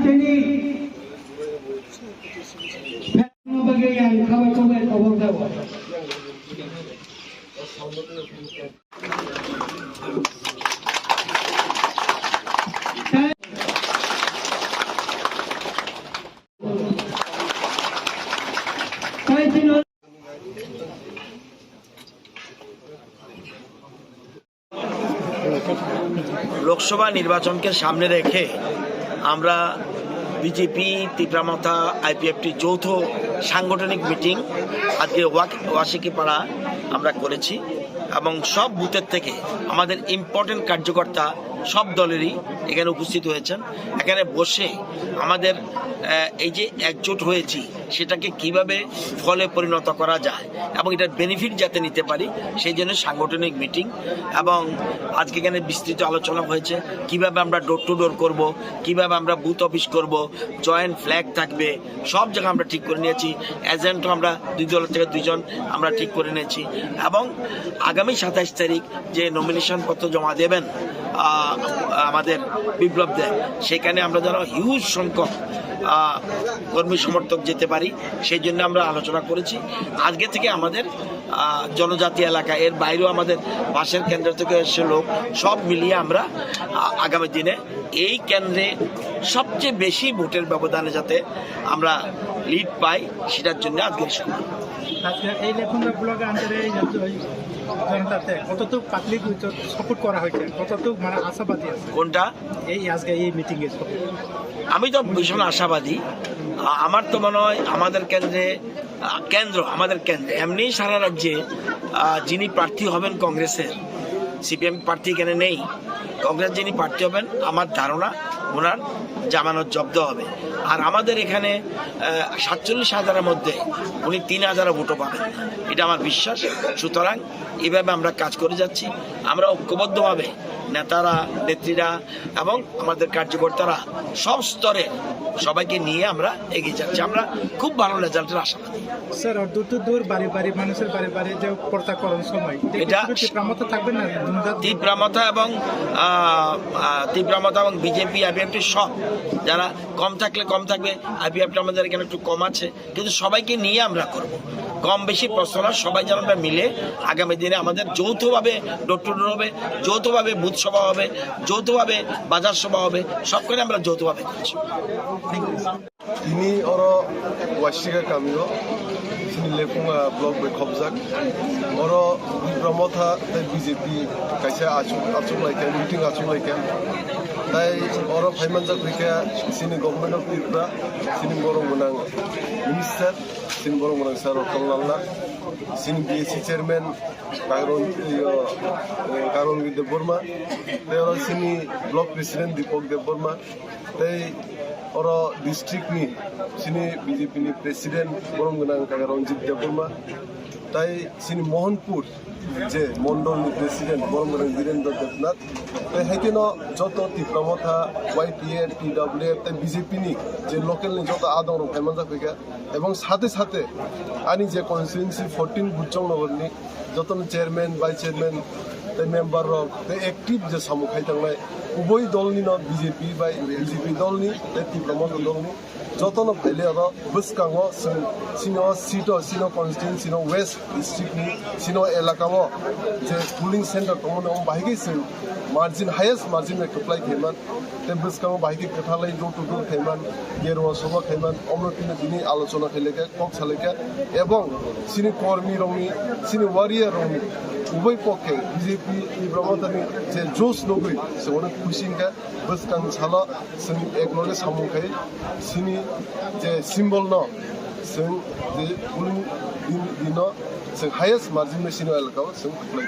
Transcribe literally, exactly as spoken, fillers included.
Tini bagwi ang khabai khabai khobor dago. Thank you. Lok Sabha নির্বাচনকে সামনে রেখে আমরা বিজেপি, তিপ্রা মথা, আইপিএফটি যৌথ সাংগঠনিক মিটিং আজকে ওয়াক-, ওয়াসিকিপাড়া আমরা করেছি এবং সব বুথের থেকে আমাদের ইম্পর্টেন্ট কার্যকর্তা সব দলেরই এখানে উপস্থিত হয়েছেন। এখানে বসে আমাদের, আহ, এই যে একজোট হয়েছি, সেটাকে কিভাবে ফলে পরিণত করা যায় এবং এটার বেনিফিট যাতে নিতে পারি, সেই জন্য সাংগঠনিক মিটিং। এবং আজকে এখানে বিস্তৃত আলোচনা হয়েছে কিভাবে আমরা ডোর টু ডোর করব, কিভাবে আমরা বুথ অফিস করব, জয়েন্ট ফ্ল্যাগ থাকবে, সব জায়গা আমরা ঠিক করে নিয়েছি। এজেন্টও আমরা দুই দল থেকে দুইজন আমরা ঠিক করে নিয়েছি এবং আগামী সাতাইশ তারিখ যে নমিনেশন পত্র জমা দেবেন, আহ, আমাদের বিপ্লব দেব, সেখানে আমরা যেন হিউজ সংখ্যক, আহ, কর্মী সমর্থক যেতে পারি, সেই জন্য আমরা আলোচনা করেছি। আজকে থেকে আমাদের, আহ, জনজাতি এলাকা, এর বাইরেও আমাদের পাশের কেন্দ্র থেকে এসে লোক, সব মিলিয়ে আমরা, আহ, আগামী দিনে এই কেন্দ্রে সবচেয়ে বেশি ভোটের ব্যবধানে যাতে আমরা লিড পাই, সেটার জন্য আজকের সভা। আজকে এই লেফুঙ্গা ব্লকে আনতে এই জনতাতে কতটুকু পাবলিক সাপোর্ট করা হয়েছে, কতটুকু মানে আশাবাদী আছে? কোনটা? এই আজকে এই মিটিং এ। আমি তো ভীষণ আশাবাদী। আ-, আমার তো মনে হয় আমাদের কেন্দ্রে, আ, কেন্দ্র, আমাদের কেন্দ্রে এমনি সারা রাজ্যে, আ, যিনি প্রার্থী হবেন কংগ্রেসের, সিপিএম প্রার্থী এখানে নেই, কংগ্রেস যিনি প্রার্থী হবেন, আমার ধারণা ওনার জামানত জব্দ হবে। আর আমাদের এখানে, আহ, সাতচল্লিশ হাজারের মধ্যে উনি তিন হাজার ভোটও পাবেন, এটা আমার বিশ্বাস। সুতরাং এইভাবে আমরা কাজ করে যাচ্ছি। আমরা ঐক্যবদ্ধভাবে নেতারা, নেত্রীরা এবং আমাদের কার্যকর্তারা সব স্তরে সবাইকে নিয়ে আমরা এগিয়ে যাচ্ছি। আমরা খুব ভালো রেজাল্টের আশা। স্যার, আর দূর তো দূর, বাড়ি বাড়ি, মানুষের বাড়ি বাড়ি যে প্রচার করার সময়, এটা এটা শুধু তিপ্রা মথা থাকবে না, ধুমধাম? তিপ্রা মথা এবং, আহ, আহ, তিপ্রা মথা এবং বিজেপি, আইপিএফটি সব যারা কম থাকলে কম থাকবে, আইপিএফটি আমাদের এখানে একটু কম আছে, কিন্তু সবাইকে নিয়ে আমরা করব। কম বেশি প্রশ্ন না, সবাই যেন আমরা মিলে আগামী দিনে আমাদের যৌথভাবে ডোর টু ডোর হবে, যৌথভাবে বুথ সভা হবে, যৌথভাবে বাজার সভা হবে, সবখানে আমরা যৌথভাবে করছি। Tini oro Waisika kamio chini Lephunga block bai khopjak. Oro Tipra Motha tei B J P kaisa achuk, achuk laikha, meeting achuk laikha. Tai oro phaimanjak hoikha chini Government of Tripura, chini borok gwnang minister, chini borok gwnang sir Ratan Lal Nath, chini B S C chairman Kagron, iyo, eh, Kagron Debbarma, tei oro chini block president Deepak Debbarma. Tei oro district ni chini B J P ni president borom gwnang kaka Ranjit Debbarma, tei chini Mohanpur je mondol ni president borom gwnang Birendra Debnath, tei haikhe no joto Tipra Motha, Y T F, T W F tei B J P ni je local ni joto adong rok phaimanjak hoikha, ebong sathe sathe ani je constituency fourteen Bujong Nagar ni jotono chairman, vice chairman, tei member rok, tei active je samung khai tangnai, uboi dol ni no B J P bai B J P dol ni, tei Tipra Motha dol ni, jotono phaile oro bwskango chwng chini o seat o, chini o constituency no West district ni, chini o elaka o je polling center tongmani, omo bahai khe chwng margin, highest margin bai kwplai khe man. Tei bwskango bahai khe kwthalai door to door khaiman, gerwa soba khaiman, omno tini tini alochona khailai kha, kok salai kha, ebong chini kormi rokni, chini warrior rokni uboi pokke B J P Tipra Mothani je josh nugwi chwngno khusi wngkha. Bwskang salo chwng ekloge samung khai chini je symbol no chwng je polling din, dino chwng highest margin bai chini elaka o chwng kwplai.